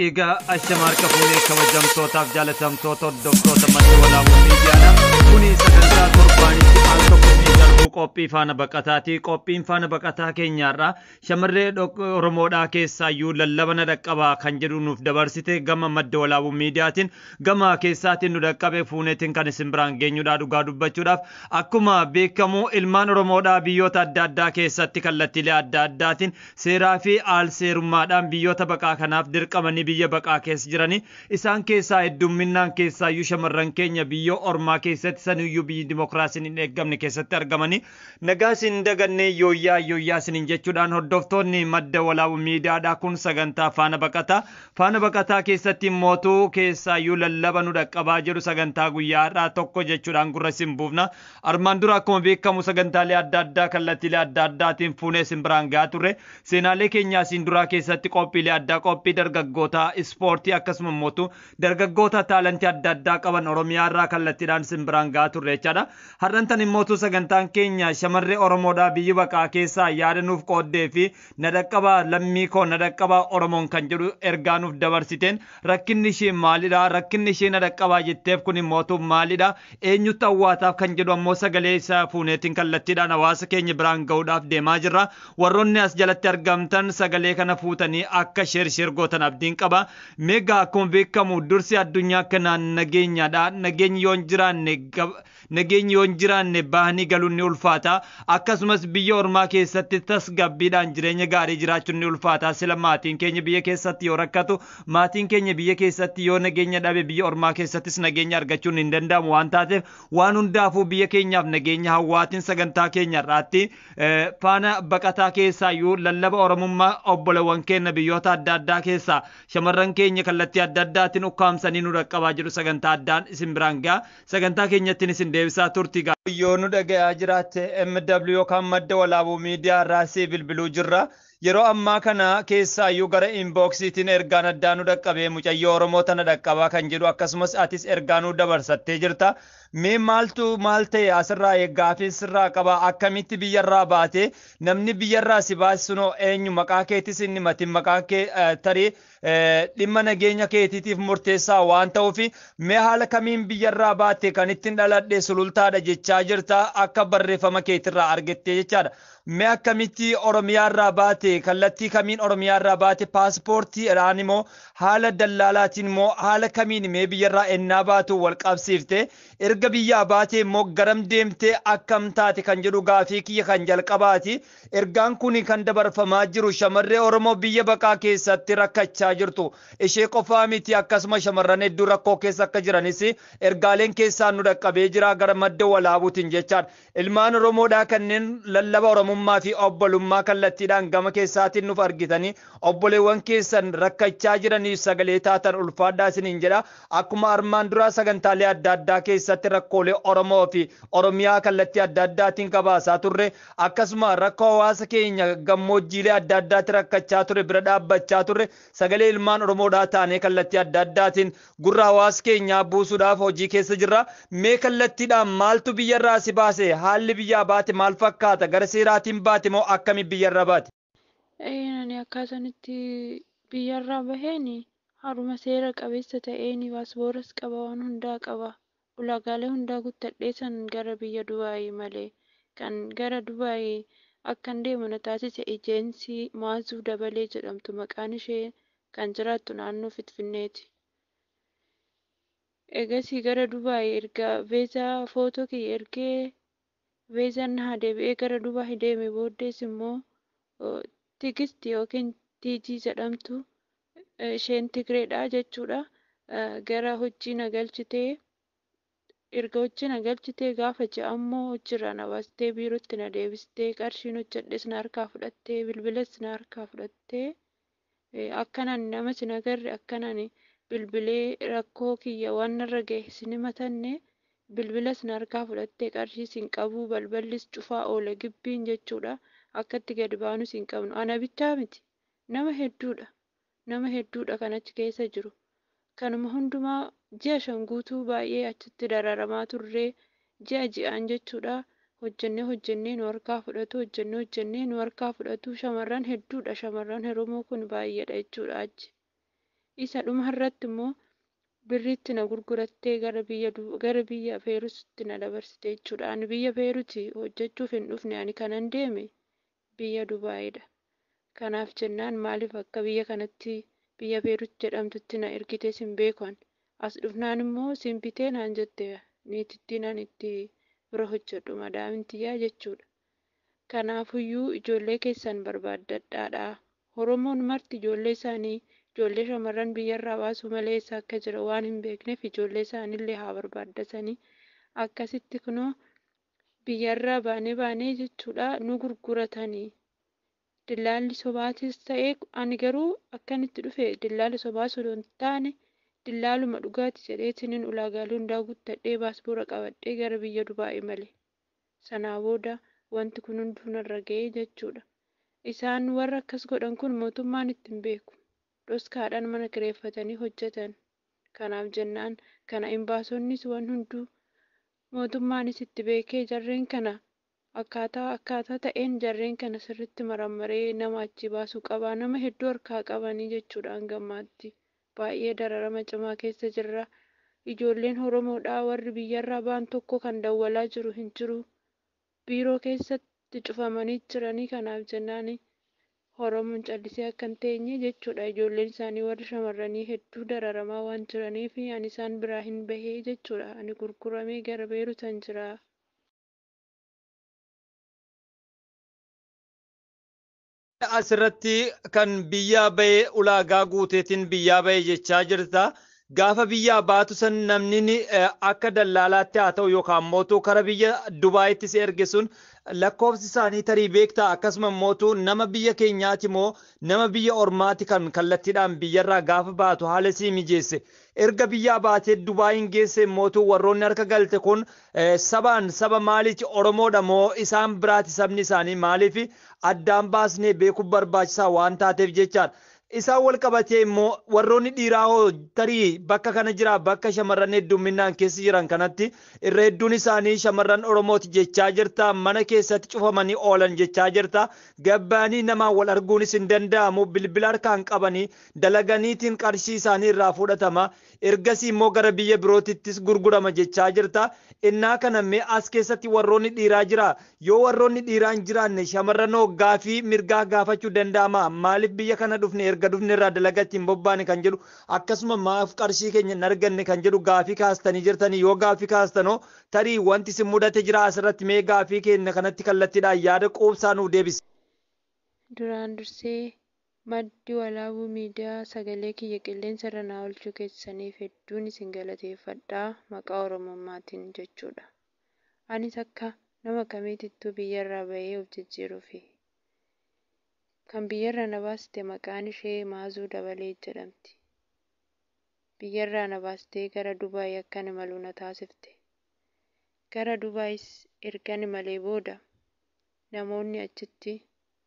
Egaa ashama harka fuunee kabajamtootaaf jaalatamtoota hordoftoota Madda Walaabuu Miidiyaadha. Kuni sagantaa torbaanitti al tokko isinii darbu qophii faana baqataati. Qophiin faana baqataa keenyaarraa shamarree Oromoodhaa keessaayyuu lallaba na dhaqqabaa kan jedhu nuuf dabarsite gama Madda Walaabuu Miidiyaatiin gama keessaatiin nu dhaqqabe fuuneetiin kan isin biraan geenyudha. Dhugaa dubbachuudhaaf, akkuma beekamu ilmaan Oromoodhaa biyyoota adda addaa keessatti kallattiilee adda addaatiin seeraa fi al seerummaadhaan biyyoota baqaa kanaaf dirqamanii biyya baqaa keessa jiranii, isaan keessaa heddumminaan keessaayyuu shamarran keenya biyya ormaa keessatti, saniyyuu biyyi dimokiraasiin hin eeggamne keessatti argamanii, nagaa isin dagannee yooyyaa yooyyaa isiniin jechuudhaan, hordoftoonni Madda Walaabuu Miidiyaadhaa, kun sagantaa faana baqataa. Faana baqataa keessatti mootuu keessaayyuu lallaba nu dhaqqabaa jedhu sagantaa guyyaa har'aa tokko jechuudhaan gurra isin buufna. Armaan dura akkuma beekamu sagantaalee adda addaa kallattiilee adda addaatiin fuunee isin biraan gahaa turre. Seenaalee keenya asiin duraa keessatti qophiilee addaa, qophii dargaggootaa, ispoortii, akkasuma mootu dargaggoota taalantii adda addaa qaban Oromiyaa irraa kallattiidhaan isin biraan gahaa turre jechaadha. Har'antan immootu sagantaan keenya shamarree Oromoodhaa biyyi baqaa keessaa yaada nuuf qooddee fi na dhaqqabaa lammii koo, na dhaqqabaa Oromoon kan jedhu ergaa nuuf dabarsiteen, rakkinni ishee maalidha? Rakkinni ishee na dhaqqabaa jetteef kun immootu maalidha? Eenyutti awwaataaf kan jedhu ammoo sagalee isaa fuuneetiin kallattiidhaan hawaasa keenya biraan gahuudhaaf deemaa jirra. Warroonni as jalatti argamtan sagalee kana fuutanii akka share share gootan abdiin qaba. Meegaa akkuma beekamu dursi addunyaa kanaan nageenyaadha. Nageenyi yoo hin jiraanne bahanii galuun ni ulfaata. Akkasumas biyya ormaa keessatti tasgabbiidhaan jireenya gaarii jiraachuun ni ulfaata. Sila maatiin keenya biyya keessatti yoo rakkatu, maatiin keenya biyya keessatti yoo nageenya dhabe, biyya ormaa keessattis nageenya argachuun hin danda'amu waan taateef, waan hundaafuu biyya keenyaaf nageenya hawaatiin sagantaa keenya irraatti faana baqataa keessaayyuu lallaba Oromummaa obbolewwan keenya biyyoota adda addaa keessaa shamarran keenya kallattii adda addaatiin ukkaamsanii nu dhaqqabaa jedhu sagantaa addaan isin biraan ga'a. Sagantaa keenyattiin isin deebisaa turti. Yoo nu dhagayaa jiraatte, MW yookaan Madda Walaabuu Miidiyaa irraa si bilbiluu jirra. Yeroo ammaa kana keessaayyuu gara inboxiitiin ergaan addaa nu dhaqqabee mucayyoo Oromoo tana dhaqqabaa kan jedhu, akkasumas atis ergaa nu dabarsattee jirta. Mee maaltu maal ta'e asirraa gaafii sirraa qaba? Akkamitti biyyarraa baate? Namni biyyarraa si baasisunoo eenyu? Maqaa keetis inni matin maqaan kee tarii dhimma nageenya keetiitiif murteessaa waan ta'uuf, mee haala kamiin biyyarraa baate? Kan ittiin dhaladhe Sulultaadha jechaa jirta akka barreeffama keetirraa argatte jechaadha. Mee akkamitti Oromiyaarraa baate? Kallattii kamiin Oromiyaarraa baate? Paaspoortiidhaan immoo, haala dallaalaatiin immoo, haala kamiin mee biyyarraa ennaa baatu wal qabsiifte? Erga biyyaa baate immoo garam deemtee, akkam taate kan jedhu gaafii kiyya kan jalqabaati. Ergaan kun kan dabarfamaa jiru shamarree Oromoo biyya baqaa keessatti rakkachaa jirtu. Ishee qofaa miti, akkasuma shamarran hedduu rakkoo keessa akka jiranis ergaaleen keessaan nu dhaqqabee jira gara Madda Walaabuutiin jechaadha. Ilmaan Oromoodhaa kanneen lallaba Oromummaa fi obbolummaa kallattiidhaan gama keessaatiin nuuf argitanii obboleewwan keessan rakkachaa jiraniif sagalee taatan, ulfaadhaa isiniin jedha. Akkuma armaan duraa sagantaalee adda addaa keessatti rakkoolee Oromoo fi Oromiyaa kallattii adda addaatiin gabaasaa turre, akkasuma rakkoo hawaasa keenya gammoojjiilee adda addaatti rakkachaa ture bira dhaabbachaa turre, sagalee ilmaan Oromoodhaa taanee kallattii adda addaatiin gurra hawaasa keenyaa buusuudhaaf hojii keessa jirra. Mee kallattiidhaan maaltu biyyarraa si baase? Haalli biyyaa baate maal fakkaata? Gara seeraatiin baate moo akkami biyyarraa baate? Ani akkaatanitti biyyarraa baheen haruma seera qabeessa ta'een, paaspoorras qaba, waan hundaa qaba. Ulaagaalee hundaa guuttadhee san gara biyya Dubaayii malee, kan gara Dubaayii akkan deemu na taasise ejensii Maazuu Dabalee jedhamtu, maqaan ishee, kan jiraattu naannoo Finfinneeti. Egasii gara Dubaayii erga veezaa footoo kiyya ergee, veezaan naa deebi'ee gara Dubaayii deeme booddees immoo Tigisti yookiin Tiijii jedhamtu, isheen Tigreedha jechuudha. Gara hojii na galchitee, erga hojii na galchitee gaafa ji'a ammoo hojiirraa na baastee, biirootti na deebistee, qarshiin hojjedhes na harkaa fudhattee, bilbilas na harkaa fudhattee, akkan ani nama sin agarre, akkan ani bilbilee rakkoo kiyya waan narra gahe sin himatanne, bilbilas na harkaa fudhattee, qarshiis hin qabu, balballis cufaa oole gibbiin jechuudha. Akkatti gadi baanus hin qabnu. Ana bichaa miti, nama hedduudha. Nama hedduudha kan achi keessa jiru. Kanuma hundumaa ji'a 5 guutuu baay'ee achitti dararamaa turre, ji'a ji'aan jechuudha. Hojjennee hojjennee nu harkaa fudhatu, hojjennee hojjennee nu harkaa fudhatu. Shamarran hedduudha. Shamarran Oromoo kun baay'eedha jechuudha achi. Isa dhuma irratti immoo birriitti na gurgurattee gara biyya Beeruutitti na dabarsite jechuudha. Ani biyya Beeruuti hojjechuuf hin dhufne, ani kanan deeme biyya Dubaayidha. Kanaaf jennaan maaliif akka biyya kanatti biyya Beeruut jedhamtutti na ergites hin beeku ani. As dhufnaan immoo siin bitee naan jette niitittiin ani itti bira hojjedhu madaamin tiyyaa jechuudha. Kanaafuyyuu ijoollee keessan barbaaddadhaadha. Oromoon marti ijoollee isaanii, ijoollee shamarran biyyarraa baasuu malee eessa akka jira waan hin beekneef ijoollee isaaniillee haa barbaaddatanii. Akkasitti kunoo biyyarraa baanee baanee jechuudha nu gurguratanii. Dillaalli sobaatis ta'ee ani garuu akkanitti dhufe dillaalli sobaa osoo hin taane dillaaluma dhugaati jedheetiniin ulaagaalee hundaa guuttadhee baaspoora qabadhee gara biyya Dubaa'ii male. Sanaa booda wanti kun hunduu narra ga'ee jechuudha. Isaan warra akkas godhan kun mootummaan itti hin beeku. Dhoskaadhaan mana kireeffatanii hojjetan. Kanaaf jennaan kana imbaasoonnis waan hunduu mootummaanis itti beekee jarreen kana akkaataa ta'een jarreen kana sirriitti marammaree nama achi baasuu qaba. Nama hedduu harkaa qabanii jechuudha hanga ammaatti. Baay'ee dararama cimaa keessa jirra. Ijoolleen Oromoodhaa warri biyyarraa ba'an tokko kan dawwalaa jiru hin jiru. Biiroo keessatti cufamanii jiranii kanaaf jennaan Oromoon callisee akka hin teenye jechuudha. Ijoolleen isaanii warri shamarranii hedduu dararamaa waan jiraniif ani isaan biraa hin bahee jechuudha. Ani gurguramee gara Beeruutan jira. Asirratti kan biyyaa bahee ulaagaa guuteetiin biyyaa bahee jechaa jirta. Gaafa biyyaa baatu san namni akka dallaalaatti haa ta'u yookaan mootuu kara biyya Dubaayitti si erge sun lakkoofsi isaanii tarii beektaa, akkasuma mootuu nama biyya keenyaati moo nama biyya ormaati kan kallattiidhaan biyyarraa gaafa baatu haala sii mijeesse. Erga biyyaa baatee Dubaayin geesse mootuu warroonni harka galte kun sabaan saba maaliiti, Oromoodha moo isaan biraati sabni isaanii, maaliif addaan baasnee beekuuf barbaachisaa waan taateef jechaadha. Isaan wal qabatee immoo warroonni dhiiraa hoo tarii bakka kana jira, bakka shamarran hedduminaan keessa jiran kanatti irra hedduun isaanii shamarran Oromooti jechaa jirta, mana keessatti cufamanii oolan jechaa jirta, gabbaanii namaan wal arguunis hin danda'amu, bilbila harkaan qabanii dalaganiitiin qarshii isaanii irraa fudhatama, ergasii immoo gara biyya birootittis gurgurama jechaa jirta. Innaa kana mee as keessatti warroonni dhiiraa jira? Yoo warroonni dhiiraa hin jiraanne shamarran hoo gaafii mirgaa gaafachuu danda'ama? Maaliif biyya kana dhufne, erga dhufne irraa dalagatti hin bobbaane kan jedhu, akkasuma maaf qarshii keenya hin arganne kan jedhu gaafii kaastanii jirtanii, yoo gaafii kaastanoo tarii wanti isin mudate jira asirratti mee gaafii keenya kanatti kallattiidhaan yaada quubsaa nuuf deebisi. Duraan dursee maddi walaabuu miidiyaa sagalee kiyya qilleensa irra naa oolchuu keessaniif hedduun isin galateeffadhaa maqaa Oromummaatiin jechuudha. Anis akka nama kamiitittuu biyyarraa bahee of jijjiiruufi. Kan biyyarraa na baaste maqaan ishee Maazuu Dabalee jedhamti. Biyyarraa na baastee gara Dubaay akkan imalu na taasifte. Gara Dubaayis ergan imalee booda namoonni achitti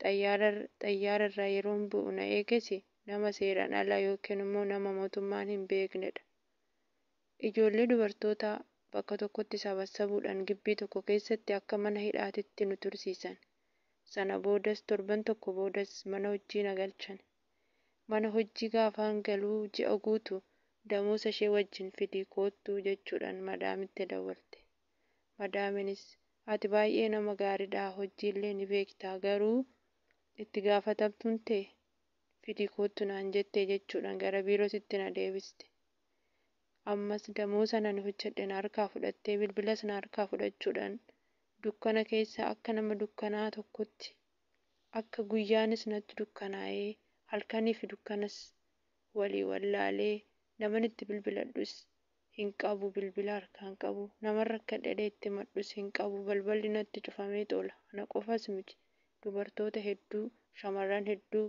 xayyaararraa yeroon bu'u na eegasi nama seeraan alaa yookiin immoo nama mootummaan hin beeknedha. Ijoollee dubartootaa bakka tokkotti sabassabuudhaan gibbii tokko keessatti akka mana hidhaatitti nu tursiisan. Sana boodas torban tokko boodas mana hojii na galchan. Mana hojii gaafaan galuu ji'a guutu damoosa ishee wajjin fidii koottuu jechuudhaan madaamitti dawwalte. Madaaminis ati baay'ee nama gaariidha, hojiillee ni beektaa, garuu itti gaafatamtuun ta'e fidii koottu naan jette jechuudhaan gara biirootitti na deebiste. Ammas damoosa nan hojjedhe na harkaa fudhattee bilbilas na harkaa fudhachuudhaan dukkana keessa akka nama dukkanaa tokkotti akka guyyaanis natti dukkanaa'ee halkanii fi dukkanas walii wallaalee naman itti bilbiladhus hin qabu, bilbila harkaan qabu, namarra akka dhedhee itti madhus hin qabu, balballi natti cufamee tola. Na qofas miti, dubartoota hedduu, shamarran hedduu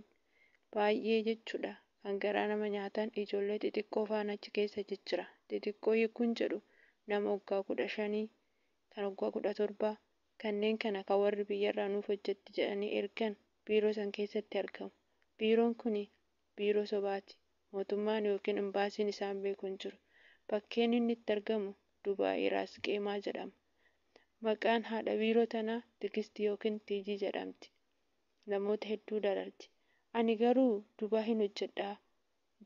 baay'ee jechuudha kan garaa nama nyaatan ijoollee xixiqqoo faana achi keessa jijjira. Xixiqqoo hiikuun jedhu nama waggaa 15 kan waggaa 17 kanneen kana kan warri biyyarraa nuuf hojjetti jedhanii ergan biiroo san keessatti argamu. Biiroon kuni biiroo sobaati. Mootummaan yookiin imbaasiin isaan beeku hin jiru. Bakkeen inni itti argamu Dubaay Raas Qeemaa jedhama. Maqaan haadha biiroo tanaa Tigistii yookiin Tiijii jedhamti. Namoota hedduu dararti. Ani garuu Dubaay hin hojjedhaa.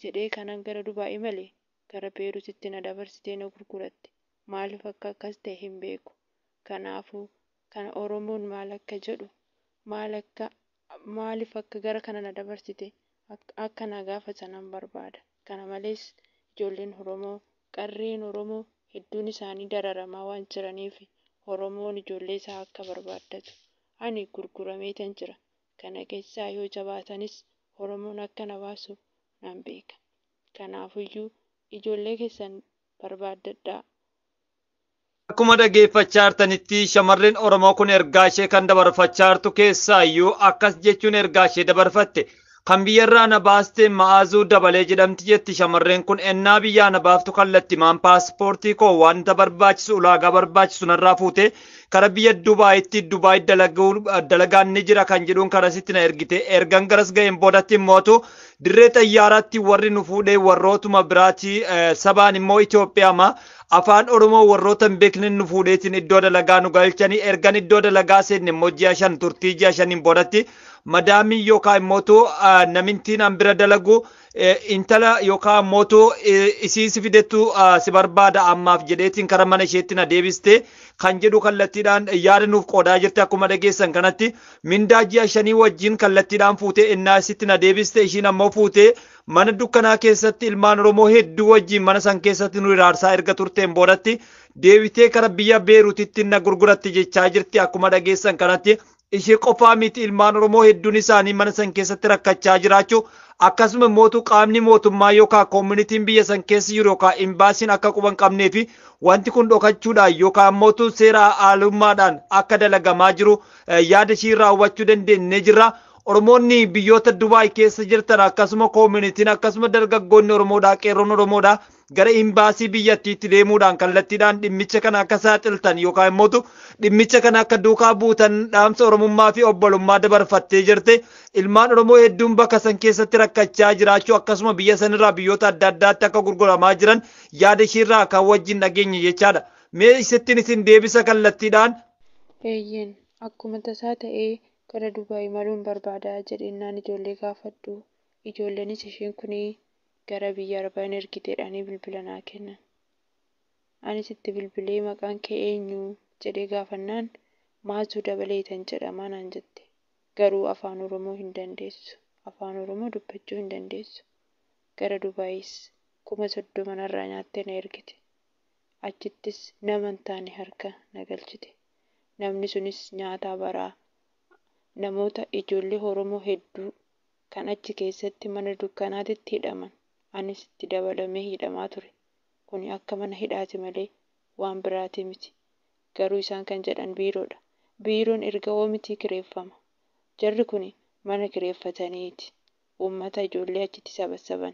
jedhee kanan gara Dubaay imale gara Beerutitti na dabarsitee na gurguratte. Maaliif akka akkas ta'e hin beeku. Kanaafuu kana Oromoon maal akka jedhu maal akka maaliif akka gara kana na dabarsite akka na gaafatan nan barbaada. Kana malees ijoolleen Oromoo qarreen Oromoo hedduun isaanii dararamaa waan jiraniif Oromoon ijoollee isaa akka barbaaddatu. Ani gurgurameetan jira. Kana keessaa yoo jabaatanis Oromoon akka na baasu nan beeka. Kanaafiyyuu ijoollee keessan barbaaddadhaa. Akkuma dhageeffachaa jirtanitti shamarreen Oromoo kun ergaa ishee kan dabarfachaa jirtu keessaayyuu akkas jechuun ergaa ishee dabarfatte. Kan biyyarraa na baaste Ma'aazuu Dabalee jedhamti jetti shamarreen kun ennaa biyyaa na baaftu kallattimaan paaspoortii koo wanta barbaachisu ulaagaa barbaachisu narraa fuute kara biyya Dubaayitti Dubaay dalagaan ni jira kan jedhuun karasitti na ergite ergan garas ga'een boodatti immootu dirree xayyaaraatti warri nu fuudhee warrootuma biraati sabaan immoo Itoophiyaama afaan Oromoo warroota hin beekne nu fuudheetiin iddoo dalagaa nu galchanii ergan iddoo dalagaa seenne immoo ji'a 5 turtii ji'a 5 boodatti madaamii yookaan immootu namintiin an bira dalagu intala yookaan immootu isii si fidettu si barbaada ammaaf jedheetiin kara mana isheetti na deebiste kan jedhu kallattiidhaan yaada nuuf qoodaa jirti akkuma dhageessan kanatti mindaa ji'a 5 wajjin kallattiidhaan fuutee innaa isitti na deebiste ishiin ammoo fuutee mana dukkanaa keessatti ilmaan Oromoo hedduu wajjin mana san keessatti nu iraarsaa erga turteen boodatti deebitee kara biyya Beerutitti na gurguratti jechaa jirti akkuma dhageessan kanatti ishee qofaa miti ilmaan Oromoo hedduun isaanii mana san keessatti rakkachaa jiraachuu akkasuma mootu qaamni mootummaa yookaan koomunitiin biyya san keessa jiru yookaan imbaasiin akka quba hin qabnee fi wanti kun dhokachuudhaan yookaan mootu seera aalummaadhaan akka dalagamaa jiru yaada ishii raawwachuu dandeenye jirra. Oromoonni biyyoota Dubaay keessa jirtan akkasuma koomunitiin akkasuma dargaggoonni Oromoodhaa qeerroon Oromoodhaa gara imbaasii biyyattiitti deemuudhaan kallattiidhaan dhimmicha kana akka saaxiltan yookaan immoo dhimmicha kana akka duukaa buutan dhaamsa Oromummaa fi obbolummaa dabarfattee jirte ilmaan Oromoo hedduun bakka san keessatti rakkachaa jiraachuu akkasuma biyya sanirraa biyyoota adda addaatti akka gurguramaa jiran yaada ishiirraa kan wajjin dhageenye jechaadha. Mee isittiin isin deebisa kallattiidhaan. Eeyyeen akkuma tasaa ta'ee gara Dubaay imaluun barbaada jedhennaan ijoollee gaafadhu. Ijoolleenis isheen kun gara biyya Arabaa hin ergite jedhanii bilbila naa kennan. Anis itti bilbilee maqaan kee eenyu jedhee gaafannaan Maazuu Dabaleetan jedhama naan jette. Garuu afaan Oromoo hin dandeessu. Afaan Oromoo dubbachuu hin dandeessu. Gara Dubaayis 30,000 narraa nyaattee na ergite. Achittis nama hin taane harka na galchite. Namni sunis nyaata baraa namoota ijoollee Oromoo hedduu kan achi keessatti mana dukkanaatitti hidhaman anis itti dabalamee hidhamaa ture. Kuni akka mana hidhaati malee waan biraati miti. Garuu isaan kan jedhan biiroodha. Biiroon erga oomitii kireeffama. Jarri kuni mana kireeffataniiti. Uummata ijoollee achitti sabassaban.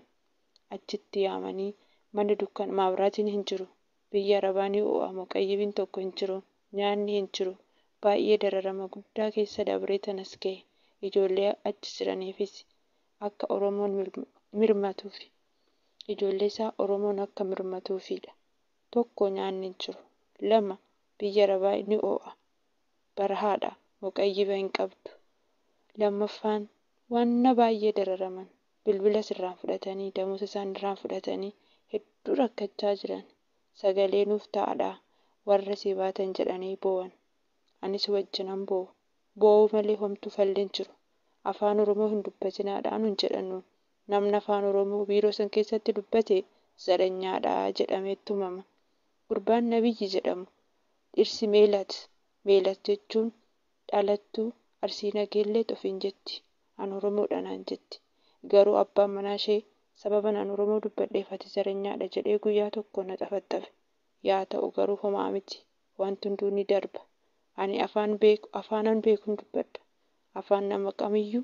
Achitti yaamanii mana dukkana maabiraatiin hin jiru. Biyya Arabaa ni ho'amu qayyibiin tokko hin jiru. Nyaanni hin jiru. Baay'ee dararama guddaa keessa dabree tanas ga'e. Ijoollee achi jiraniifis akka Oromoon mirmatuuf ijoollee isaa Oromoon akka mirmatuufidha. Tokko nyaanni hin jiru. 2 biyya Arabaa ni ho'a. Barahaadha. Muqayyiba hin qabdu. Lammaffaan wanna baay'ee dararaman bilbila sirraan fudhatanii damuusa isaan irraan fudhatanii hedduu rakkachaa jiran sagalee nuuf ta'aadha warra si baatan jedhanii boo'an. Anis wajjinan boo'a. Boo'uu malee homtuu falli hin jiru. Afaan Oromoo hin dubbatinaadhaan hin jedhannu. Namni afaan Oromoo biiroo san keessatti dubbate zaranyaadha jedhamee tumama. Gurbaan Nabiyyi jedhamu dhirsi Meelat. Meelat jechuun dhalattuu Arsii Nageellee ofiin jetti. An Oromoodha naan jetti. Garuu abbaan manaa ishee sababa an Oromoo dubbadheef ati zaranyaadha jedhee guyyaa tokko na xafaxafe. Yaa ta'u garuu homaa miti. Wanti hunduu ni darba. Ani afaan beeku afaanan beekuun dubbadha. Afaan nama kamiyyuu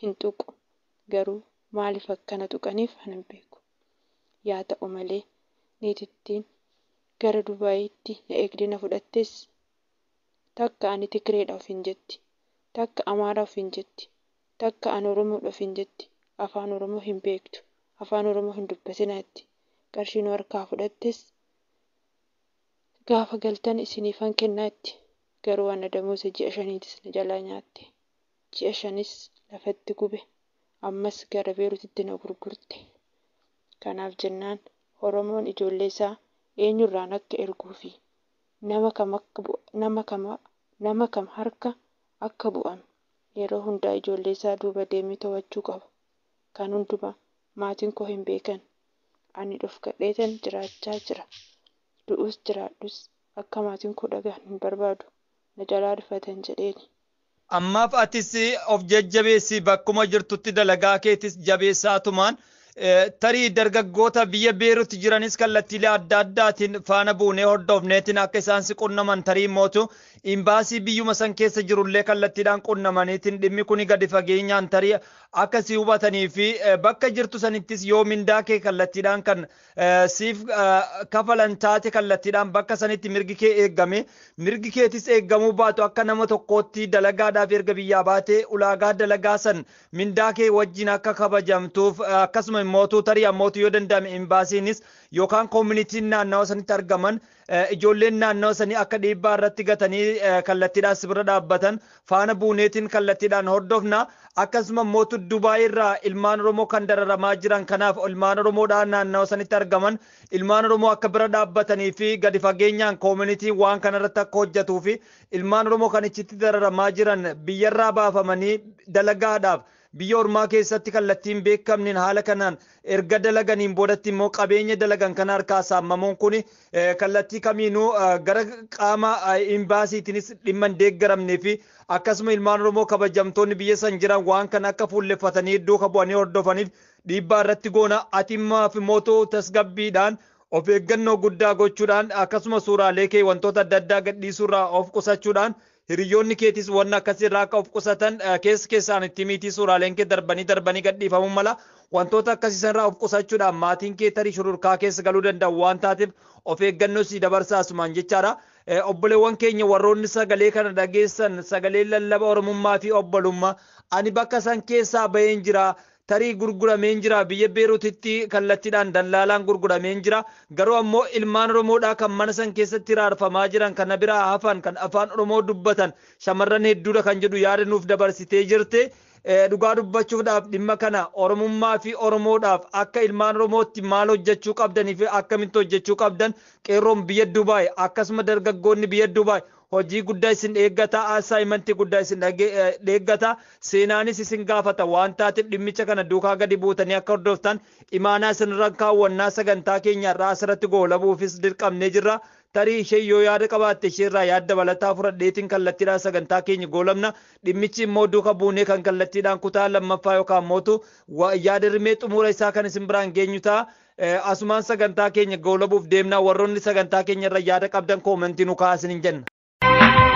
hin tuqu. Garuu maaliif akkana tuqaniif ani hin beeku. Yaa ta'u malee niitittiin gara Dubaayitti na eegdee na fudhattes takka ani Tigireedha ofiin jetti. Takka Amaaraa ofiin jetti. Takka ani Oromoodha ofiin jetti. Afaan Oromoo hin beektu. Afaan Oromoo hin dubbatinaa jetti. Qarshii nu harkaa fudhattes gaafa galtan isiniifan kennaa jetti. Garuu ana damuusa ji'a 5tis na jalaa nyaatte. Ji'a 5s lafatti gube. Ammas gara Beerutitti na gurgurte. Kanaaf jennaan Oromoon ijoollee isaa eenyurraan akka erguu fi nama kam harka akka bu'an yeroo hundaa ijoollee isaa duuba deemee to'achuu qaba. Kan hundumaa maatiin koo hin beekan. Ani dhofkadheetan jiraachaa jira. Du'us jiraadhus akka maatiin koo dhagahan hin barbaadu. Na jalaa rifatan jedheeni. Ammaaf atis of jajjabeessi bakkuma jirtutti dalagaa keetis jabeessaatumaan tarii dargaggoota biyya Beeruutti jiranis kallattiilee adda addaatiin faana buunee hordofneetiin akka isaan si qunnaman tarii mootu imbaasii biyyuma san keessa jirullee kallattiidhaan qunnamaniitiin dhimmi kuni gadi fageenyaan tarii akka si hubatanii fi bakka jirtu sanittis yoo mindaa kee kallattiidhaan kan siif kafalan taate kallattiidhaan bakka sanitti mirgi kee eegame mirgi keetis eeggamuu baatu akka nama tokkootti dalagaadhaaf erga biyyaa baate ulaagaa dalagaa san mindaa kee wajjin akka kabajamtuuf akkasuma mootuu tarii ammootu yoo danda'ame imbaasiinis yookaan koomunitiin naannawa sanitti argaman ijoolleen naannawa sanii akka dhiibbaa irratti gatanii kallattiidhaan si bira dhaabbatan faana buuneetiin kallattiidhaan hordofna akkasuma mootu Dubaay irraa ilmaan Oromoo kan dararamaa jiran kanaaf ilmaan Oromoodhaan naannawa sanitti argaman ilmaan Oromoo akka bira dhaabbatanii fi gadi fageenyaan koomunitiin waan kanarratti akka hojjetuu fi ilmaan Oromoo kan ichitti dararamaa jiran biyyarraa baafamanii dalagaadhaaf biyya ormaa keessatti kallattiin beekamneen haala kanaan erga dalaganiin boodatti immoo qabeenya dalagan kana harkaa saamamuun kun kallattii kamiinuu gara qaama imbaasiitiinis dhimma hin deeggaramnee fi akkasuma ilmaan Oromoo kabajamtoonni biyya san jiran waan kana akka fuulleffatanii duuka bu'anii hordofaniif dhiibbaa irratti goona. Ati immaaf mootuu tasgabbiidhaan of eeggannoo guddaa gochuudhaan akkasuma suuraalee kee wantoota adda addaa gadhiisuurraa of qusachuudhaan hiriyoonni keetis wanna akkasirraa akka of qusatan keessa keessaan itti miitii suuraaleen kee darbanii darbanii gadhiifamuu mala wantoota akkasiisanirraa of qusachuudhaan maatiin kee tarii shururkaa keessa galuu danda'u waan taateef of eeggannoo si dabarsaasumaan jechaadha. Obboleewwan keenya warroonni sagalee kana dhageessan sagalee lallaba Oromummaa fi obbolummaa ani bakka san keessaa baheen jira. Tarii gurgurameen jira biyya Beeruutitti kallattiidhaan dallaalaan gurgurameen jira garuu ammoo ilmaan Oromoodhaa kan mana san keessatti raarfamaa jiran kana biraa hafan kan afaan Oromoo dubbatan shamarran hedduudha kan jedhu yaada nuuf dabarsitee jirte. Dhugaa dubbachuudhaaf dhimma kana Oromummaa fi Oromoodhaaf akka ilmaan Oromootti maal hojjechuu qabdanii fi akkamitti hojjechuu qabdan qeerroon biyya Dubaay akkasuma dargaggoonni biyya Dubaay hojii guddaa isin eeggata assaayimentii guddaa isin eeggata seenaanis isin gaafata waan taateef dhimmicha kana duukaa gadi buutanii akka hordoftan imaanaa isinirra kaawwannaa sagantaa keenya irraa asirratti goolabuufis dirqamnee jirra. Tarii ishee yoo yaada qabaatte isheerraa yaada dabalataa fudhadheetiin kallattiidhaan sagantaa keenya goolabna. Dhimmichi immoo duuka buunee kan kallattiidhaan kutaa lammaffaa yookaan mootu yaada rimee xumura isaa kan isin biraan geenyu ta'a. Asumaan sagantaa keenya goolabuuf deemnaa warroonni sagantaa keenya irra yaada qabdan koomentii nu kaasin hin jenna.